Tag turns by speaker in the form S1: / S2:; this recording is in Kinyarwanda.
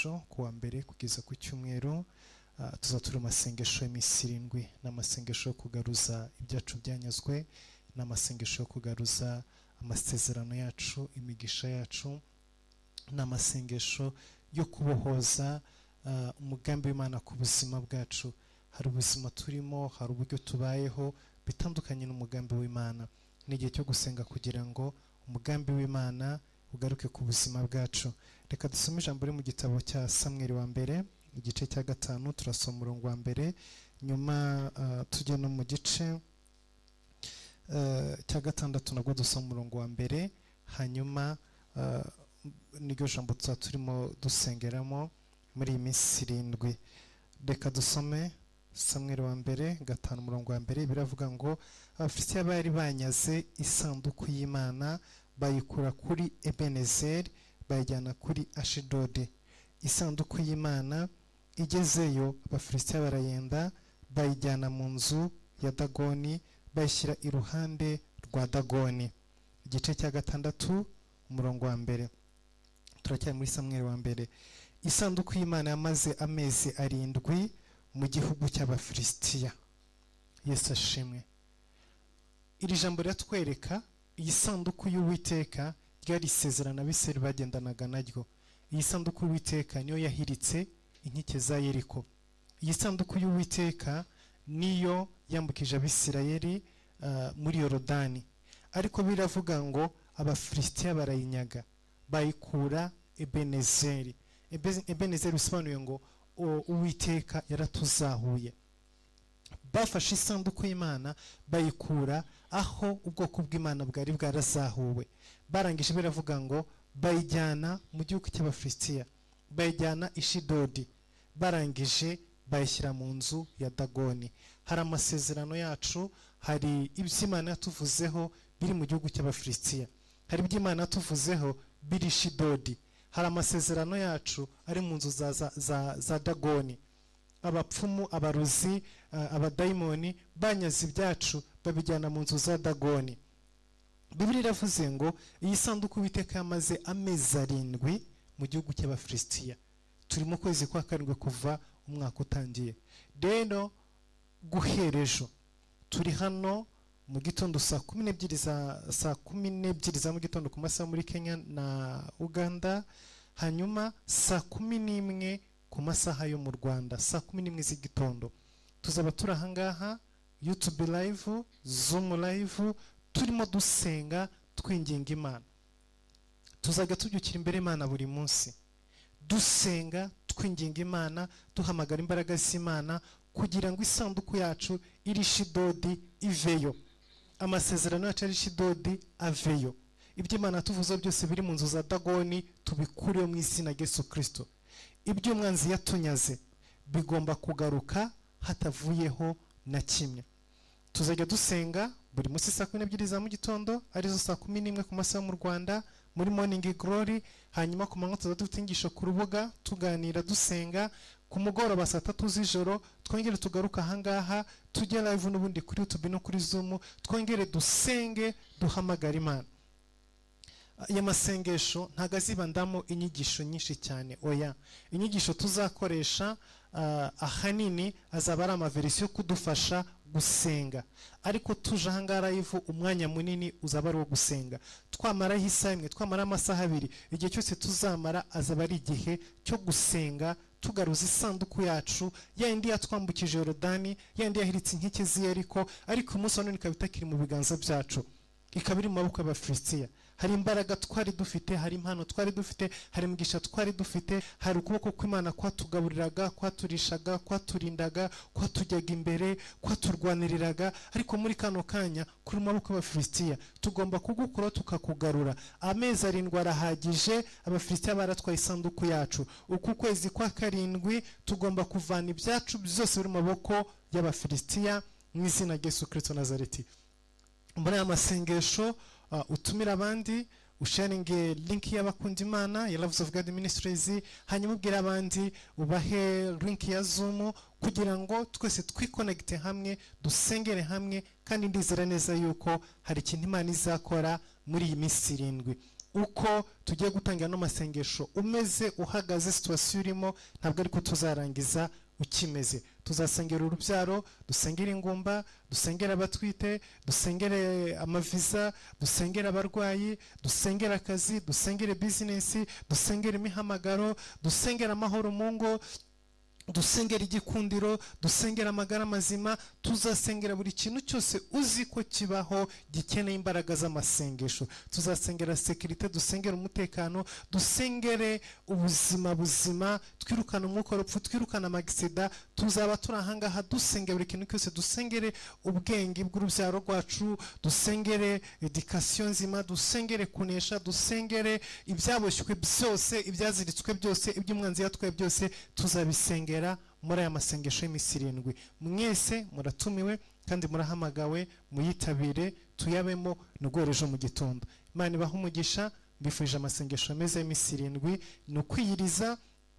S1: Ku wa mbere kugeza ku cyumweru tuzatura amasengesho y'iminsi 7. Ni amasengesho yo kugaruza ibyacu byanyazwe, ni amasengesho yo kugaruza amasezerano yacu, imigisha yacu, ni amasengesho yo kubohoza umugambi w'Imana ku buzima bwacu. Hari ubuzima turimo, hari uburyo tubayeho bitandukanye n'umugambi w'Imana. Ni igihe cyo gusenga kugira ngo umugambi w'Imana ugaruke ku buzima bwacu. Reka dusome ijambo riri mu gitabo cya Samweli wa mbere, igice cya 5, turasoma umurongo wa mbere, nyuma tujye no mu gice cya 6, nabwo dusoma umurongo wa mbere. Hanyuma niryo jambo tuzaba turimo dusengeramo muri iyi minsi 7. Reka dusome Samweli wa mbere 5, umurongo wa mbere. Biravuga ngo: "Abafilisitiya bari banyaze isanduku y'Imana, bayikura kuri Ebenezeri, bayijyana kuri Ashidodi. Isanduku y'Imana igezeyo, Abafilisitiya barayenda, bayijyana mu nzu ya Dagoni, bayishyira iruhande rwa Dagoni." Igice cya 6, umurongo wa mbere, turacyari muri Samweli wa mbere. "Isanduku y'Imana yamaze amezi 7 mu gihugu cy'Abafilisitiya." Yesu ashimwe. Iri jambo riratwereka iyi sanduku y'Uwiteka ryari isezerano Abisirayeli bagendanaga naryo. Iyi sanduku y'Uwiteka niyo yahiritse inkike za Yeriko. Iyi sanduku y'Uwiteka niyo yambukije Abisirayeli muri Yorodani. Ariko biravuga ngo Abafilisitiya barayinyaga, bayikura Ebenezeri. Ebenezeri bisobanuye ngo Uwiteka yaratuzahuye. Bafashe isanduku y'Imana, bayikura aho ubwoko bw'Imana bwari bwarazahuwe. Barangije, biravuga ngo bayijyana mu gihugu cy'Abafilisitiya, bayijyana i Shidodi, barangije bayishyira mu nzu ya Dagoni. Hari amasezerano yacu, hari ibyo Imana yatuvuzeho biri mu gihugu cy'Abafilisitiya, hari ibyo Imana yatuvuzeho biri i Shidodi, hari amasezerano yacu ari mu nzu za Dagoni. Abapfumu, abarozi, abadayimoni banyaze ibyacu, babijyana mu nzu za Dagoni. Bibiliya iravuze ngo iyi sanduku Uwiteka yamaze amezi 7 mu gihugu cy'Abafilisitiya. Turi mu kwezi kwa 7 kuva umwaka utangiye. Rero guhera ejo turi hano mu gitondo saa 12 za mu gitondo ku masaha muri Kenya na Uganda, hanyuma saa 11 ku masaha yo mu Rwanda, saa 11 z'igitondo tuzaba turi ahangaha, YouTube live, Zoom live, turimo dusenga, twinginga Imana. Tuzajya tubyukira imbere y'Imana buri munsi, dusenga, twinginga Imana, duhamagara imbaraga z'Imana kugira ngo isanduku yacu iri Shidodi iveyo, amasezerano yacu ari Shidodi aveyo, ibyo Imana tuvuze byose biri mu nzu za Dagoni tubikureho mu izina rya Yesu Kirisito. Ibyo umwanzi yatunyaze bigomba kugaruka hatavuyeho na kimwe. Tuzajya dusenga buri munsi saa 12 za mu gitondo, arizo saa 11 ku masaha mu Rwanda, muri Morning Glory. Hanyuma ku manywa tuzajya dufite inyigisho ku rubuga, tuganira, dusenga. Ku mugoroba saa 3 z'ijoro twongere tugaruka ahangaha, tujye live n'ubundi kuri YouTube no kuri Zoom, twongere dusenge, duhamagara Imana. Aya masengesho ntabwo azibandamo inyigisho nyinshi cyane, oya. Inyigisho tuzakoresha ahanini azaba ari amaverisi yo kudufasha gusenga. Ariko tuje ahangaha live, umwanya munini uzaba ari uwo gusenga. Twamaraho isaha imwe, twamara amasaha 2, igihe cyose tuzamara azaba ari igihe cyo gusenga, tugaruza isanduku yacu, ya yindi yatwambukije Yorodani, ya yindi yahiritse inkike z'i Yeriko, ariko umunsi wa none ikaba itakiri mu biganza byacu, ikaba iri mu maboko y'Abafilisitiya. Hari imbaraga twari dufite, hari impano twari dufite, hari imigisha twari dufite, hari ukuboko kw'Imana kwatugaburiraga, kwaturishaga, kwaturindaga, kwatujyaga imbere, kwaturwaniriraga, ariko muri kano kanya kuri mu maboko y'Abafilisitiya. Tugomba kugukura, tukakugarura. Amezi 7 arahagije, Abafilisitiya baratwaye isanduku yacu. Uku kwezi kwa 7 tugomba kuvana ibyacu byose biri mu maboko y'Abafilisitiya mu izina rya Yesu Kirisito Nazareti. Muri aya masengesho utumire abandi, usharinge link y'abakunda Imana ya Loves of God Ministries, hanyuma ubwire abandi, ubahe link ya Zoom kugira ngo twese twikonegite hamwe, dusengere hamwe. Kandi ndizera neza yuko hari ikintu Imana izakora muri iyi minsi 7. Uko tugiye gutangira ano masengesho umeze, uhagaze, situation urimo, ntabwo ariko tuzarangiza ukimeze. Tuzasengera urubyaro, dusengere ingumba, dusengere abatwite, dusengere amaviza, dusengere abarwayi, dusengere akazi, dusengere business, dusengere imihamagaro, dusengere amahoro mu ngo, dusengera igikundiro, dusengera amagara mazima. Tuzasengera buri kintu cyose uzi ko kibaho gikeneye imbaraga z'amasengesho. Tuzasengera sécurité, dusengere umutekano, dusengere ubuzima buzima, twirukane umwuka w'urupfu, twirukane amagisida. Tuzaba turi ahangaha dusengera buri kintu cyose. Dusengere ubwenge bw'urubyaro rwacu, dusengere éducation nzima, dusengere kunesha, dusengere ibyaboshywe byose, ibyaziritswe byose, iby'umwanzi yatwaye byose. Tuzabisengera muri aya masengesho y'iminsi 7. Mwese muratumiwe kandi murahamagawe, muyitabire, tuyabemo. Ni guhera ejo mu gitondo. Imana ibahe umugisha. Mbifurije amasengesho meza y'iminsi 7. Ni ukwiyiriza.